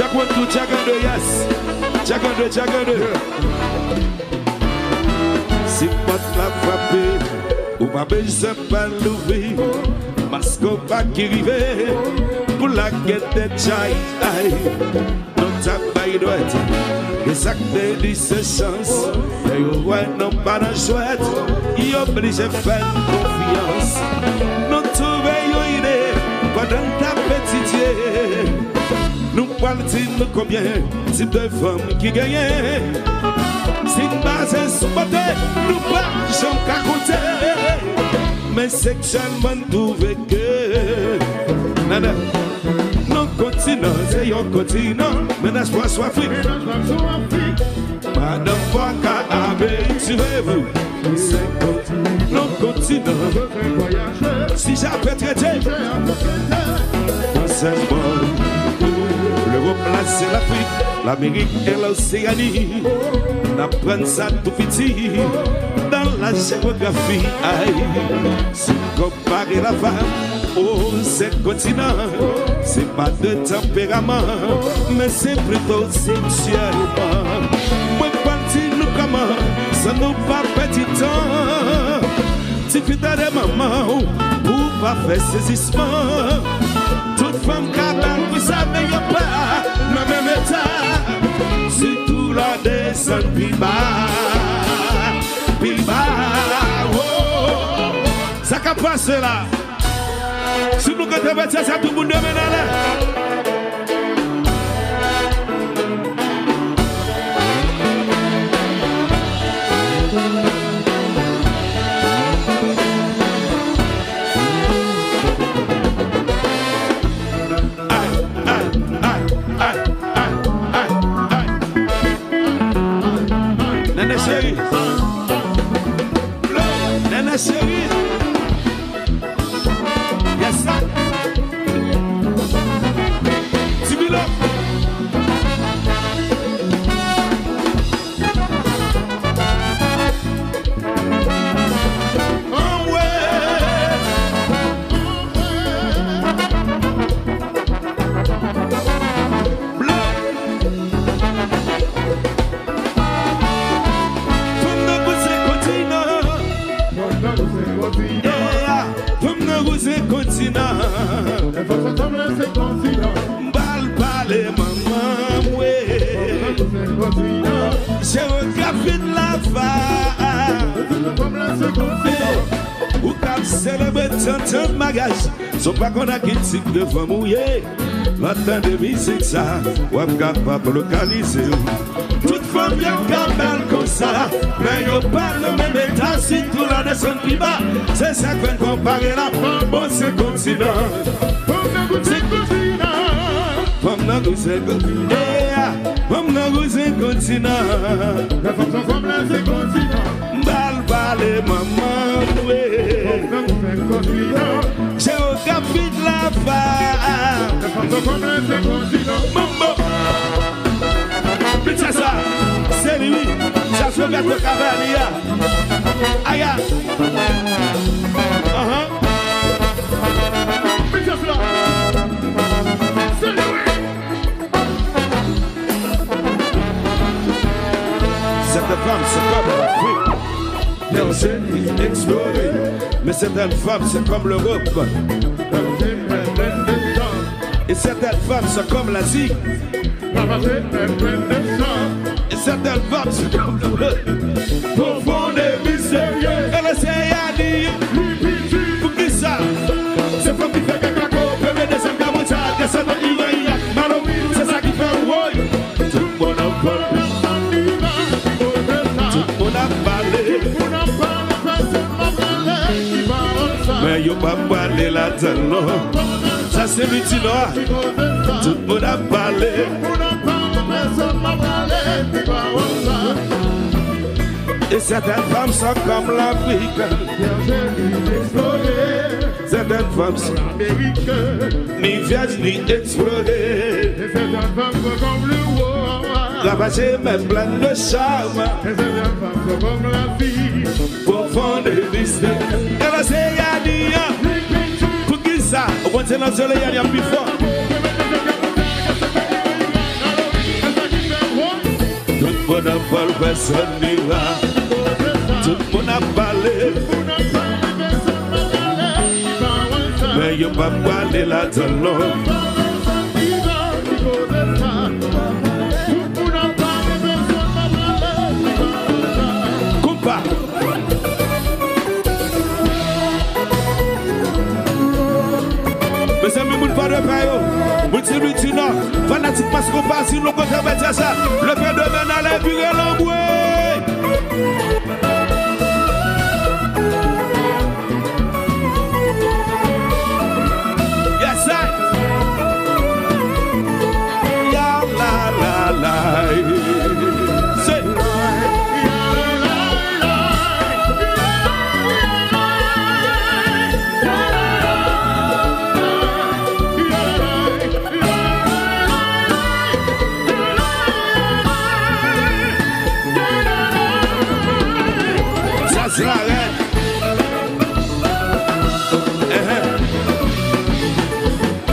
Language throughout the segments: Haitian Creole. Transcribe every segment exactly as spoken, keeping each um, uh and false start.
Check one, two, check and two, yes. Check and two, check and two. Si pòt la frape, ou pa bezwen pa louvri. Maskopa ki rive pou lage tèt chay. Ay, nou t ap bay dwèt. E sa k te di se chans. Lè yo wè nou pa nan jwèt, yo blije fè n konfyans. Nou twouve yon ide pandan n t ap etidye. Nou pral di nou konbyen tip de fanm ki genyen. Si n baze sou bote, nou pa janm ka konte. Men seksyèlman n twouve ke nan, nan, nan kontinan, se yon kontinan. Mennaj pa sou Afrik. Madanm pa ka abitye vou. Se kont-, nan kontinan. Si jan pe trete. Nan sèl bò. Lewòp la, se Lafrik, Lamerik e Loseyani. N aprann sa tou piti. Nan la jewografi, ay. Si konpare la fanm, o, se kontinan. Se pa de tanperaman, men se plito seksyèlman. Mwen pral di nou kòman, san nou pa pèdi tan. Tifi, tande manman w, pou w pa fè sezisman. Tout fanm ka bèl konsa, men yo pa nan menm eta. Sitou lè w desann pi ba, pi ba, wo. Sa k ap pase la? Si nou ka repete sa, tout moun leve nan lè. Ay, ay, ay, ay, ay, ay, ay. Nene cheri. Nene cheri. Yes, sir. Ti Bilo. Anmwe. Blo. Fanm nan kou se kontinan. Fanm nan kou se kontinan. Yeah. Fanm nan kou se kontinan. Fanm nan kou se kontinan. M pral pale manman m, wi. Fanm nan kou se kontinan. Jewografi n la va. Fanm nan kou se kontinan. Ou k ap selebre tantan maryaj. Si w pa konn ak ki tip de fanm ou ye, lè w tande mizik sa, w ap kapab lokalize w. Tout fanm yo ka bèl konsa, men yo pa nan menm eta, sitou lè w desann pi ba. Se sa k fè n konpare la fanm, bon, se kontinan. Fanm nan kou se kontinan. Fanm nan kou se kontinan. Yeah. Fanm nan kou se kontinan. Lè fanm se fanm, lè se kontinan. M pral pale manman m, wi. Jewografi n la va. Manbo. Pita sa, se li wi. Sa se gato kavalye a. Aya. Ahan. Pita sa, se li wi. Sètèn fanm se kòm Lafrik, Lèzeni eksplore. Men sètèn fanm se kòm Lewòp. E sètèn fanm se kòm Lazi. E sètèn fanm se kòm Lewòp. Pwofon e misterye. E Loseyani. Poukisa? Se fanm ki fè kaka ko, premye, dezyèm, kaboucha, desann nan Iran, Irak, Malowi, se sa ki fè woy. Tout moun ap pale. Tout moun ap pale. Men yo pa pale ladan l non. Sa se li di non. Tout moun ap pale. E sètèn fanm se kòm Lafrik. Sètèn fanm se ni vyèj ni eksplore. Ravaje menm plèn de cham. Pwofon e mistè. E Loseyani an. Poukisa? Ou konn se nan Loseyani an pi fò. Pòl pèsòn ni la. Tout moun ap pale. Men yo p ap pale ladan l non. Konpa. Mezanmi, moun Pòdepè yo, moun Senlwi di Nò, fanatik Mass Konpa, si nou kontan mèt sa, leve de men n alè vire lanbwe. Yes, I. Ya la la la. Say. Sa se la rèn. Enhen.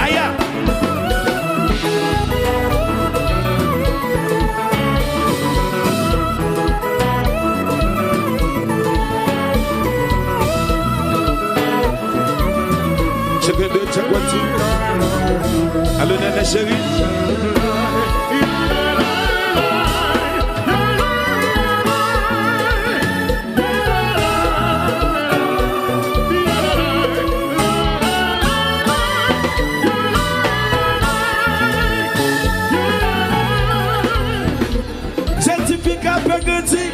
Aya! Check it, check one, two. Alo, Nènè cheri. Jèn ti fi k ap grandi,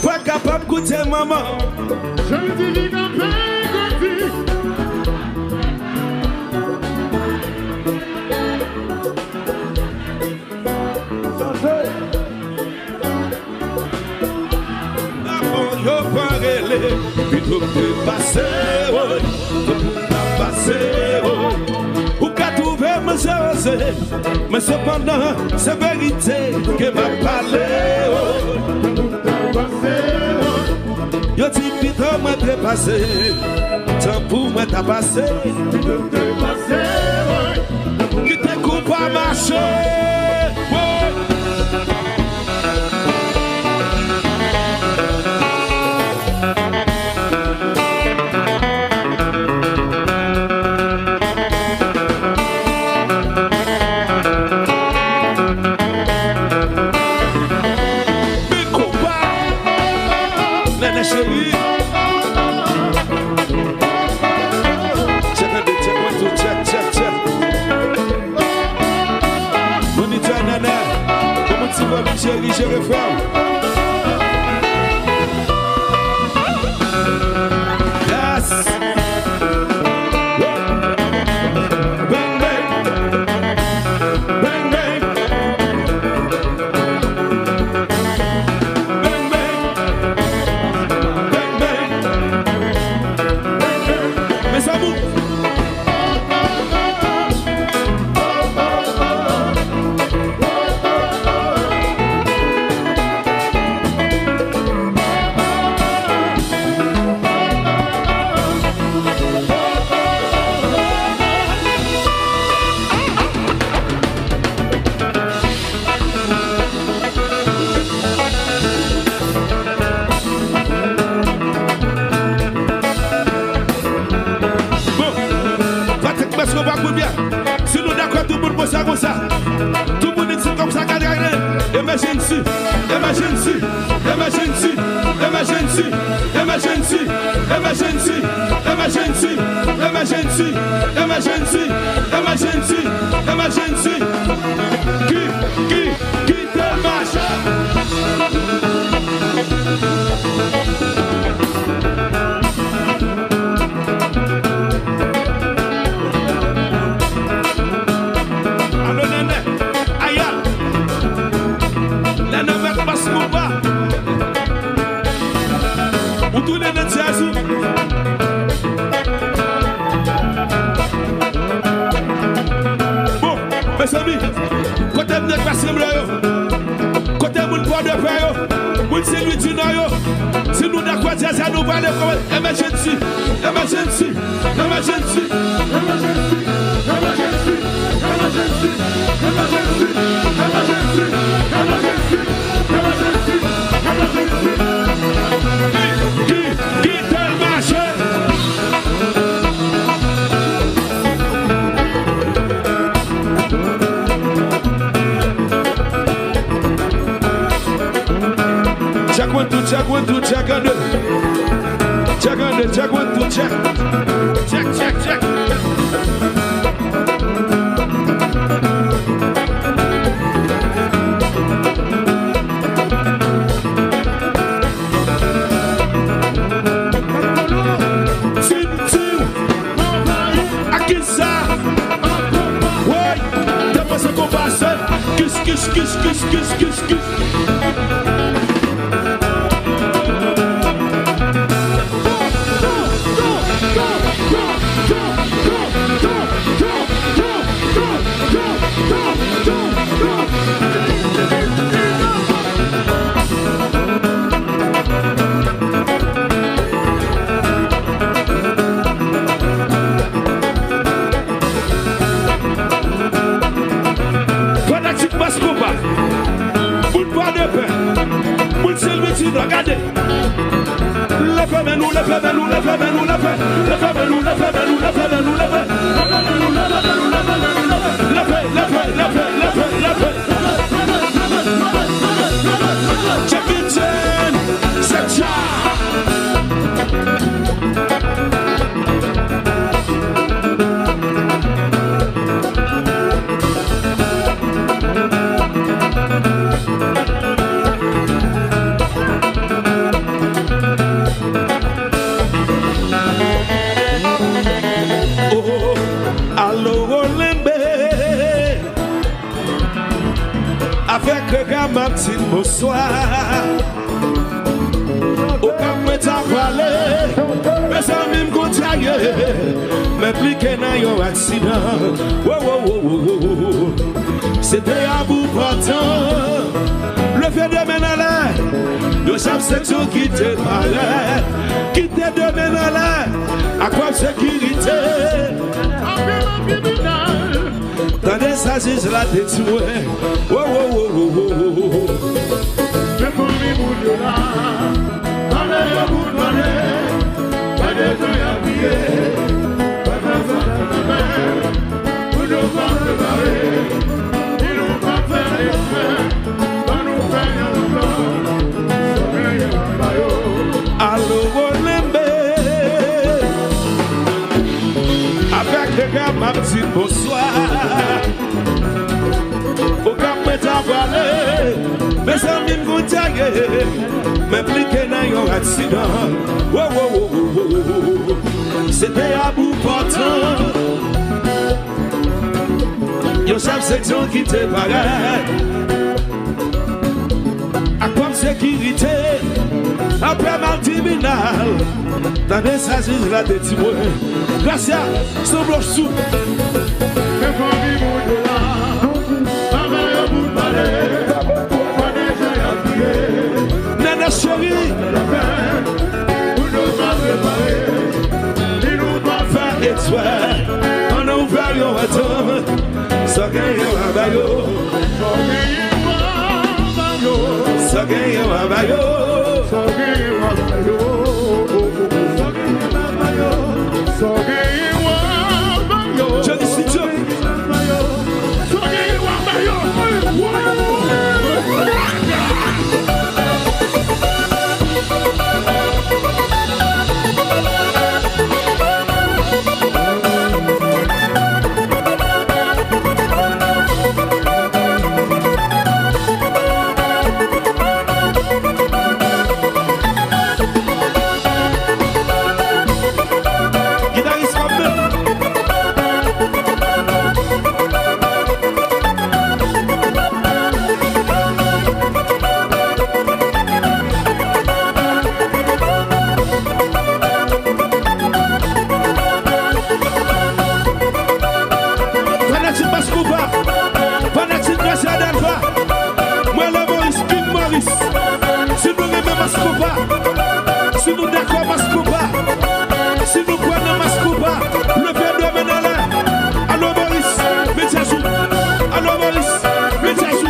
fò l kapab koute manman. Jèn ti fi k ap grandi. Avan yo pa rele, pito m te pase, woy, tout moun t ap pase, woy. Ou ka twouve m oze, oze, men sepandan, se verite ke m ap pale, woy. Yo di pito mwen te pase, tanpou mwen ta pase. Kite Konpa mache. Big Konpa. Nènè cheri. Check it, check one, two, check, check, check. Money to Nènè. Kòman ti vòlè cheri, jere frè w. Yes. Bang, bang. Bang, bang. Bang, bang. Bang, bang. Bang, bang. Mezanmi. Bon, Patrick Mascon pa kouvè. Si nou dakò, tout moun konsa, konsa. Tout moun di konsa, gade, gade. Emergency, emergency, emergency, emergency, emergency, emergency, emergency, emergency, emergency, emergency, emergency. Ki, ki, ki te mache. Alo, Nènè, aya. Nènè mèt bas konpa. Ou tounen nan djaz ou. Bon, mezanmi, kote m nèg Pas Tremblan yo? Kote moun Pòdepè yo? Moun Senlwi di Nò yo? Si nou dakò, djaz la nou pale kòman? Emergency, emergency, emergency, emergency, emergency, emergency, emergency, emergency, emergency, emergency, emergency. Check one, two, check un, deux. Check un, deux, check one, two, check. Check, check, check. Tim, tim. Ak kisa? Woy, te panse konpa se kis, kis, kis, kis, kis, kis, kis. Fanatik Mass Konpa, moun pa de pè, moun Silviti nò, gade. Leve men nou, leve men nou, leve men nou, leve. Leve men nou, leve men nou, leve men nou, leve. Leve men nou, leve men nou, leve men nou, leve. Leve, leve, leve, leve, leve. Jackie Chan, se Jah. Oh, alo, Olenbe. Avèk rega m ap di n bonswa. Okap mwen ta prale, mezanmi m konn sa ye. M enplike nan yon aksidan. Wo, wo, wo, wo, wo, wo. Se te abou pòtan. Leve de men anlè. Yo chèf seksyon ki te parèt. Kite de men anlè. Ak kòb sekirite. Tande sa jij la te di mwen. Wo, wo, wo, wo, wo, wo. Men fanmi moun yo la, pale yo pou n pale, pa de tan y ap kriye, pa fè sa nan lamen, pou nou pa prepare, pou nou pa fè eksprè, pa nou fè yon plan, sa gen yon ba yo. Alo, Olenbe. Avèk de gam ap di bonswa. Okap mwen ta prale. Mezanmi m konn sa ye. M enplike nan yon aksidan. Wo, wo, wo, wo, wo. Se te abou pòtan. Yon chèf seksyon ki te parèt. Ak kòb sekirite, apre m al tribinal. Tande sa jij la te di mwen. Gracia, se yon blòf sou. Men fanmi moun yo la, papa yo pou pale, pa de jan y ap kriye. Nènè cheri. Lapè, pou nou pa prepare, ni nou pa fè eksprè. Ann ouvè yon atant. Sa genyen a ba yo. Sa genyen a ba yo. Sa genyen a ba yo. Sa genyen a ba yo. Sa genyen a ba yo. Sa genyen a ba yo. Johnny Studio. Sa genyen a ba yo. Gitaris, kanpe. Fanatik Mass Konpa, fanatik Gracia Delva, mwen la Moris, King Moris. Si nou renmen Mass Konpa, si nou dakò Mass Konpa, si nou kwè nan Mass Konpa, leve de men anlè. Alo Moris, met sa sou. Alo Moris, met sa sou.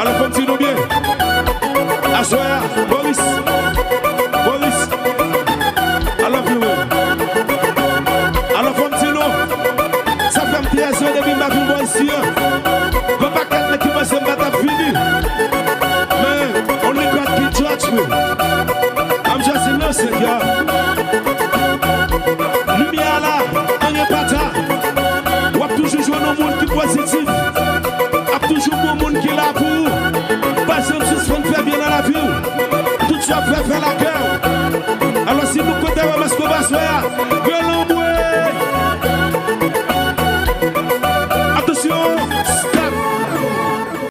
Alò, fò m di nou byen. Gon pakèt nèg ki panse m pa t ap vini. Men, only God can judge me. I'm just innocent, y'all. Limyè a la, anyen pa ta. W ap toujou jwenn yon moun ki pozitif. Ap toujou gon moun ki la pou ou. Pa janm sispann fè byen nan lavi w. Tout sa w ap fè, fè l ak kè w. Alò, si nou kontan wè m èske w pa swè a, gen lanmou. Atansyon,